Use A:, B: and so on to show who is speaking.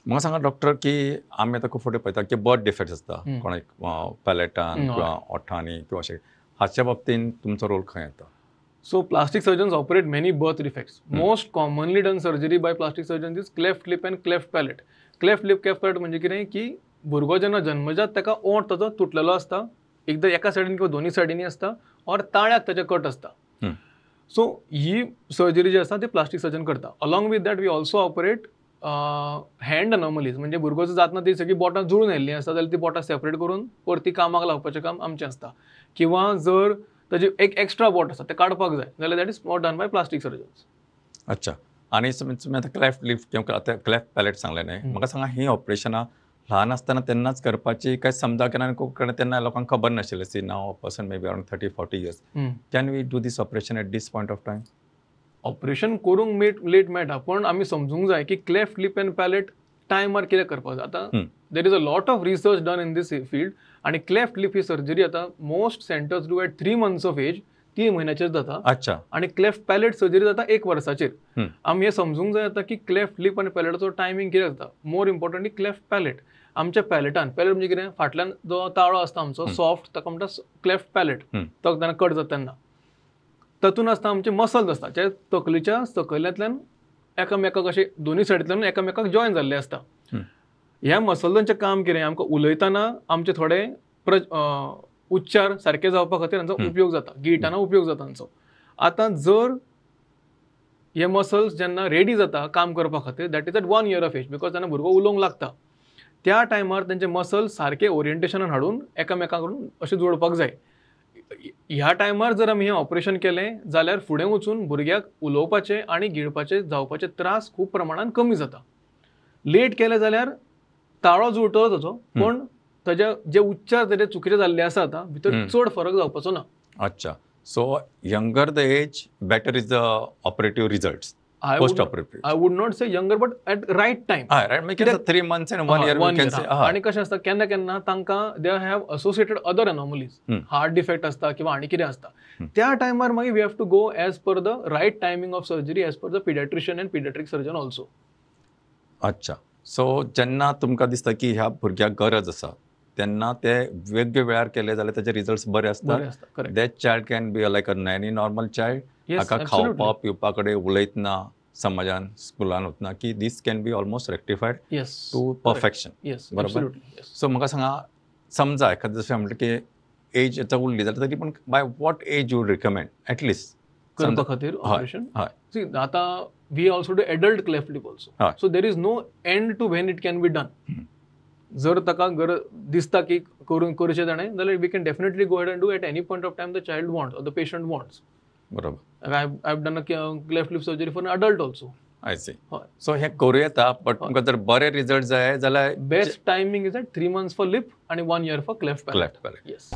A: म्हाका सांगा डॉक्टर की आमी आतां खूब फावटी पळयता की बर्थ डिफेक्ट्स आसता कोणाक पॅलेटान किंवा ओठांनी किंवा अशें, हाच्या बाबतीन तुमचो रोल खंय येता?
B: So plastic surgeons operate many birth defects. Most commonly done surgery by plastic surgeons is cleft lip and cleft palate. Cleft lip, cleft palate म्हणजे कितें की भुरगो जेन्ना जन्मजात ताका ओंठ ताचो तुटलेलो आसता, एकदां एका सायडीन किंवा दोनूय सायडींनी आसता ऑर ताळ्याक ताच्या कट आसता. सो ही सर्जरी जी आसा ती प्लास्टीक सर्जन करता. Along with that we also operate hand anomalies, म्हणजे भुरगो जातना ती सगळीं बोटां जुळून आयिल्लीं आसता जाल्यार ती बोटां सेपरेट करून परती कामाक लावपाचें काम आमचें आसता. किंवा जर ताजी एक एक्स्ट्रा बोट आसा तें काडपाक जाय जाल्यार that is not done by plastic surgeons.
A: अच्छा, आनी तुमी आतां क्लेफ्ट लिप किंवा आतां क्लेफ्ट पॅलेट सांगलें न्ही, म्हाका सांगा ही ऑपरेशनां ल्हान आसतना तेन्नाच करपाची काय समजा केन्ना खूब कडेन तेन्ना लोकांक खबर नाशिल्लें, see now person may be around 30-40 years, can we do this operation at this point of time?
B: Operation करूंक लेट मेळटा, पण आमी समजूंक जाय की क्लेफ्ट लिप एंड पॅलेट टायमार कितें करपाक जाय. आतां there is a lot of research done in this field आनी क्लेफ्ट लिप ही सर्जरी आतां most centres do at 3 months of age, 3 म्हयन्याचेर जाता.
A: अच्छा.
B: आनी क्लेफ्ट पॅलेट सर्जरी जाता 1 वर्साचेर. आमी हें समजूंक जाय आतां की क्लेफ्ट लिप आनी पॅलेटाचो टायमींग कितें जाता. मोर इम्पॉर्टंटली क्लेफ्ट पॅलेट, आमच्या पॅलेटान, पॅलेट म्हणजे कितें, फाटल्यान जो ताळो आसता आमचो सॉफ्ट ताका म्हणटा क्लेफ्ट पॅलेट, तो जेन्ना कट जाता तेन्ना तातूंत आसता आमचे मसल्स आसता जे तकलेच्या सकयल्यांतल्यान एकामेकाक अशे दोनूय सायडींतल्यान एकामेकाक जॉयन जाल्ले आसता. ह्या मसल्सांचें काम कितें, आमकां उलयतना आमचे थोडे उच्चार सारके जावपा खातीर हांचो उपयोग जाता, गिळटाना उपयोग जाता हांचो. आतां जर हे मसल्स जेन्ना रेडी जाता काम करपा खातीर, that is at 1 year of age, because जेन्ना भुरगो उलोवंक लागता त्या टायमार तेंचे मसल्स सारके ओरिएंटेशनान हाडून एकामेका कडून अशें जोडपाक जाय. ह्या टायमार जर आमी हें ऑपरेशन केलें जाल्यार फुडें वचून भुरग्याक उलोवपाचे आनी गिळपाचे जावपाचे त्रास खूब प्रमाणान कमी जाता. लेट केलें जाल्यार ताळो जुळटलो ताचो, पूण ताजे जे उच्चार ताजे चुकीचे जाल्ले आसा आतां भितर चड फरक जावपाचो ना.
A: अच्छा, so younger the age better is the operative results. Post operative
B: I would not say younger but at right time.
A: Right, 3 months and 1 year we can say.
B: आनी कशें आसता केन्ना केन्ना तांकां they have associated other anomalies, heart defect आसता किंवा आनी कितें आसता, त्या टायमार मागीर we have to go as per the right timing of surgery as per the paediatrician and paediatric surgeon also.
A: अच्छा, सो जेन्ना तुमकां दिसता की ह्या भुरग्याक गरज आसा तेन्ना ते वेगळे वेळार केले जाल्यार ताचे रिजल्ट्स बरे आसता. That child can be like a any normal child. हाका खावपा पिवपा कडेन उलयतना समाजान स्कुलान वतना की this can be almost rectified to perfection. बरोबर. सो म्हाका सांगा, समजा एखादें जशें म्हणलें की एज आतां उरली जाल्यार तरी पण by what age you recommend at least
B: करपा खातीर ऑपरेशन? हय, आतां we also do adult cleft lip also, so there is no end to when it can be done. जर ताका गरज दिसता की करून करचें ताणें जाल्यार we can definitely go ahead and do at any point of time the child wants or the patient wants.
A: बरोबर.
B: I have done a cleft lip surgery for an adult also.
A: I see. So हें करूं येता, but तुमकां जर बरे result जाय जाल्यार
B: best timing is at 3 months for lip आनी 1 year for cleft palate.
A: Cleft palate.
B: Yes.